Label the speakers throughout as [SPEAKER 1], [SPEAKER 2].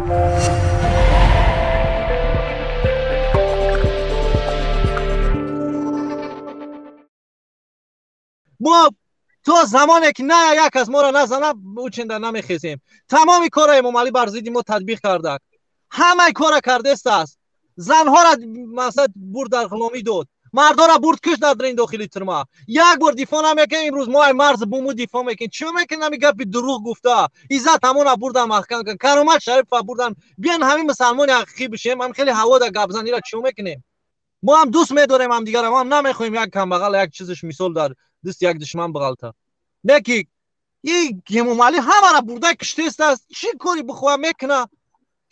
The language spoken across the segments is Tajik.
[SPEAKER 1] Мо то замоне ки на як аз моро назана ученда намехезем. Тамоми корро Эмомалӣ бар зидди мо татбиқ карда, ҳамаи кора кардестааст. Занҳоро масалан бурд дар ғуломӣ дод, мардҳоро бурд кушт дар дрин дохили тюрьма. Як бор дифоъ намекунем, имрӯз мо ай марз буму дифоъ мекунем. Чӣ мекунем? Ҳами гапи дурӯғ гуфта иззат ҳамона бурдан маҳкам кун, Каромат Шарипова бурдан. Биён ҳамин мусалмони ҳақиқӣ бишем, ҳам хеле ҳаво да гапзанира чӣ мекунем? Мо ҳам дӯст медорем ҳамдигарро, мо ҳам намехоҳем як камбағал як чизаш мисол дар дасти як душман бағалта. Не ки и Эмомалӣ ҳамаро бурда киштестааст, чӣ кори бихоҳа мекуна.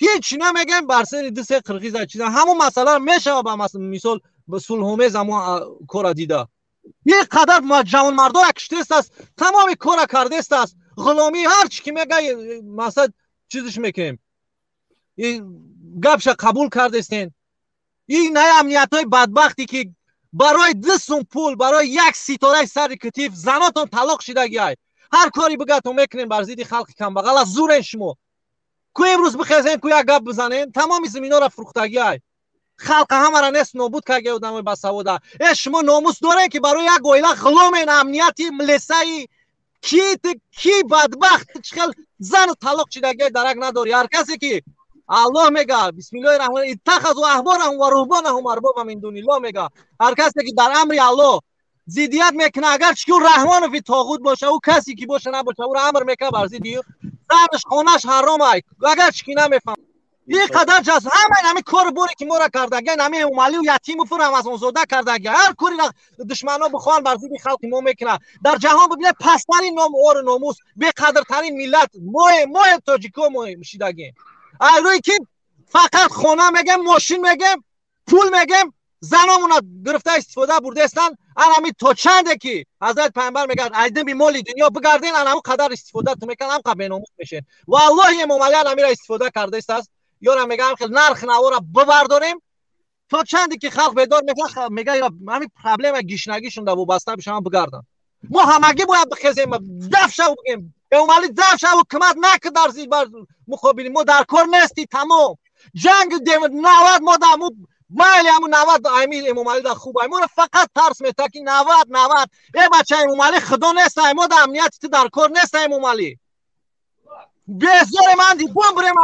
[SPEAKER 1] Ҳеҷ намегӯем бар сари ду се қирғиза чиза. Ҳамон масъаларо мешава ба мисол сулҳомез ҳамон кора дида. Ин қадар ҷавонмардора киштестааст, тамоми кора кардестааст. Ғуломӣ ҳар чӣ ки мега масалан чизиш мекунем. Гапша қабул кардестен. Ин най амниятҳои бадбахте ки барои ду сум пул, барои як ситораи сари китиф занотон талоқ шидагиай. Ҳар кори бигатон мекунем бар зидди халқи камбағала, зурен шумо. Ку имрӯз бихезем, ку як гап бизанем, тамоми заминҳоро фурӯхтагиай. Халқа ҳамаро нест нобуд карда одамои басавода. Э шумо номус дорем ки барои як оила ғуломен, амнияти млесаи ки ки бадбахт чӣ хел зану талоқ шидагиай дарак надорӣ. Ҳар касе ки Аллоҳ мега бисмиллоҳи раҳмон иттахазу аҳбораҳум ва руҳбонаҳум арбоба мин дуниллоҳ мега. Ҳар касе ки дар амри Аллоҳ зиддият мекунад, агарчи ки ӯ Раҳмонови тоғут боша, ӯ касе ки боша набоша, ӯро амр мекунад бар зидди ӯ, занаш хонаш ҳаром ай, агарчи ки намефаҳм. Ин қадар ҷаз ҳамаи ҳамин кору боре ки моро кардагиан, ҳамин Эмомалию Ятимову Рамазонзода кардагиан, ҳар кореро душманҳо бихоҳанд бар зидди халқи мо мекунанд. Дар ҷаҳон бибинед пасттарин ном ору номус, беқадртарин миллат моем, моем тоҷико моем шидагем. Ай рӯи ки фақат хона мегем, мошин мегем, пул мегем, заномона гирифта истифода бурдестанд. Ан ҳами то чанде ки ҳазрат пайғамбар мегӯяд айдими моли дунё бигарден, ан ҳамун қадар истифода ту мекунад, ҳам қадр беномус мешен. Валлоҳи Эмомалӣ ан ҳамира истифода кардастааст. Ёра мегӯям хел нарх навора бибардорем то чанде ки халқ бедор мешавад, мегӯяд ҳамин проблема гишнагишон да вобаста бишаванд бигарданд. Мо ҳамагӣ бояд бихезем, даф шав бигем. Эмомалӣ даф шав, ҳукумат накард дар зид бар муқобили мо дар кор нести, тамом. Ҷанг 90 мо дар майли ҳамун 90 ами Эмомалӣ дар хуб ай. Моро фақат тарс мета ки 90 90. Э бача Эмомалӣ худо нест, ай мо дар амнияти ту дар кор нест Эмомалӣ. Безорем анди бумбрем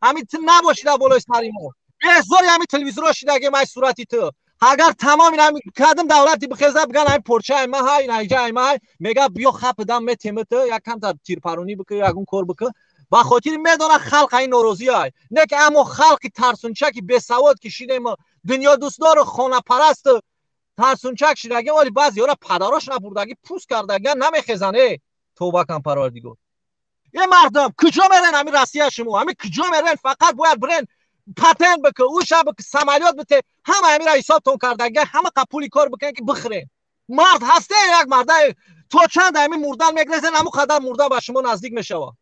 [SPEAKER 1] ҳамин ту набоши дар болои сари мо. Безори ҳамин телевизорро шидагем ай сурати ту. Агар тамоми ҳамин кадом давлати бихеза биган ҳамин порча ай ма ҳай, найҷа ай ма ҳай, мега биё хапидам метем ту, як камтар тирпаронӣ бикун, ягон кор бикун. Ба хотири медонад халқ ай норозӣ ай. Не ки аммо халқи тарсунчаки бесавод ки шидем, дунёдӯстдору хонапарасту тарсунчак шидагем, вале баъзеҳоро падарош набурдагӣ пӯст кардагиан намехезанд. Э тавба кан Парвардигор. Э мардум куҷо мерен ҳамин Россия шумо? Ҳамин куҷо мерен? Фақат бояд бирен патент бикун, уша бикун, самолёт бите, ҳама ҳамира ҳисобтон кардагиан, ҳама қа пули кор бикунен ки бихӯрен. Мард ҳасте як марда то чанд ҳамин мурдан мегрезен, ҳамон қадар мурдан ба шумо наздик мешавад.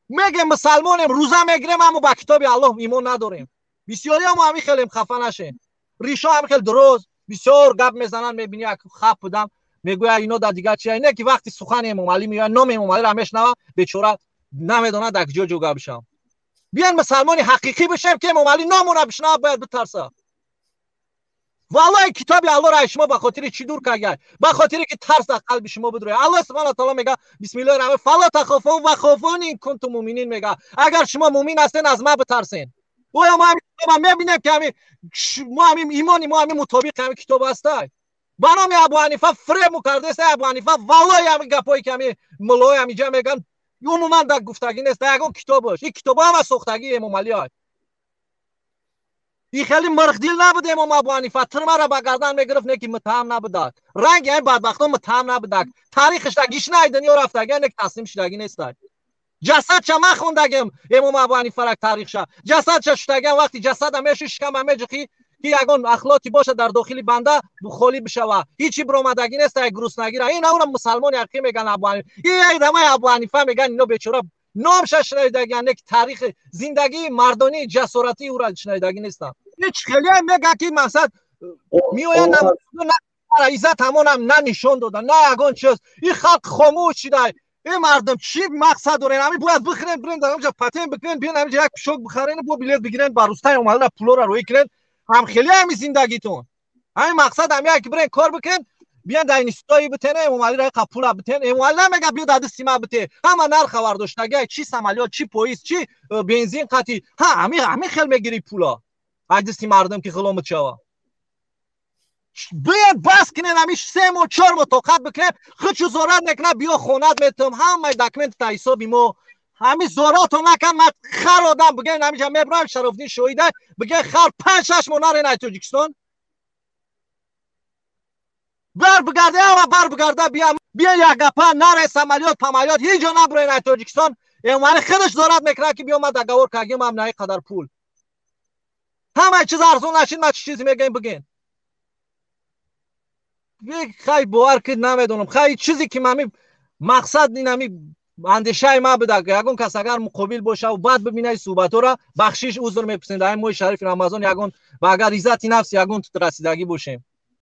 [SPEAKER 1] Мегем мусалмонем, рӯза мегирем, аммо ба китоби Аллоҳ имон надорем. Бисёриҳо мо ҳамин хелем, хафа нашем. Ришо ҳамин хел дуруст, бисёр гап мезананд, мебини як хаф будам, мегӯяд ино дар дигар чи, не ки вақти сухани Эмомалӣ меояд, номи Эмомалиро мешунавад, бечора намедонад дар куҷо ҷо гап бишавад. Биён мусалмони ҳақиқӣ бишем ки Эмомалӣ номона бишунавад, бояд битарсад. Валлоҳи китоби Аллоҳро аз шумо ба хотири чӣ дур кард? Ба хотире ки тарс дар қалби шумо бидурад. Аллоҳ субҳонаҳу ва таъоло мегӯяд бисмиллоҳи раҳмони фала тахофун ва хофуни ин кунтум муъминин мегӯяд. Агар шумо муъмин ҳастед, аз ман битарсен. Оё мо ҳамин китобро мебинем ки ҳамин мо ҳамин имони мо ҳамин мутобиқи ҳамин китоб ҳастай? Ба номи Абу Ҳанифа фиреб мукардест Абу Ҳанифа. Валлоҳи ҳамин гапҳое ки ҳамин муллоҳои ҳаминҷа мегӯянд, умуман дар гуфтагӣ нест, дар ягон китобаш. Ин китобҳо ҳама сохтагии Эмомалӣ ай. Ин хеле мирғдил набуд имом Абу Ҳанифа, тирмаро ба гардан мегирифт, не ки муттаҳам набудак. Ранги ҳамин бадбахтон муттаҳам набудак. Таърихаш дар гишнаи дунё рафтагӣ, не ки таслим шудагӣ нестай. Ҷасадша махондагим имом Абу Ҳанифара таърихша. Ҷасадша шудагиам вақти ҷасада мешӯ шикама меҷиқӣ ки ягон ахлоқи бошад дар дохили банда холӣ бишава. Ҳичи биромадагӣ нест, як грустнагира. Ин аура мусалмони ҳақиқӣ мегӯянд Абу Ҳанифа. Ин рамаи Абу Ҳанифа мегӯянд, ино бечора номша шунавидагианд, не ки таърихи зиндагии мардонии ҷасоратии ӯро шунавидагӣ нестанд. Ҳеҷ хеле мегӯяд ки мақсад меоянд иззат ҳамонам на нишон дода, на ягон чиз. Ин халқ хомӯш шуда. Э, мардум, чӣ мақсад дорен? Ҳами бояд бихӯрен, бирен дар ҳамҷа патент бикунен, биён ҳамҷа як пишок бихарен, бо билет бигирен, ба Рустам Эмомалира пулора рӯӣ кунен. Ҳамхели ҳами зиндагитон, ҳамин мақсад ҳами як бирен кор бикунен, биён дар институтҳои битен, Эмомалира қа пула битен. Эмомали намега, биё дар дасти ма бите. Ҳама нарха вардоштагиай, чи самолёт, чи поезд, чи бензин қати. Ҳа, ҳами хел мегирӣ пула аз дасти мардум, ки ғуломат шава. Биён, бас кунен, ҳами 3 моҳ, 4 моҳ тоқат бикунем. Худшу зорат мекунад, биё, хонат метум, ҳамаи документ та ҳисоби мо. Ҳами зорато накан. Ма хар одам биген, ҳамиҷа мебурам, Шарофдин шоҳида, биген хар, 5-6 моҳ нарен ай Тоҷикистон. Бар бигарда, ама бар бигарда, бия, бия, як гапа наре, самолёт памолёт ҳеҷ ҷо набурен ай Тоҷикистон. Эмомалӣ худаш зорат мекунад, ки биё, ма договор кардем, ам наи қадар пул. Ҳамаи чиз арзон нашид, ма чӣ чизе мегӯем, бигӯен. Хай, бовар ки намедонам. Хай, чизе ки мами мақсад ин ами андешаи ма буда. Ягон кас агар муқобил бошаву баъд бибинаи суҳбатҳоро, бахшиш, узр мепурсем. Дар ин моҳи шарифи Рамазон ягон ва агар иззати нафс ягон расидагӣ бошем.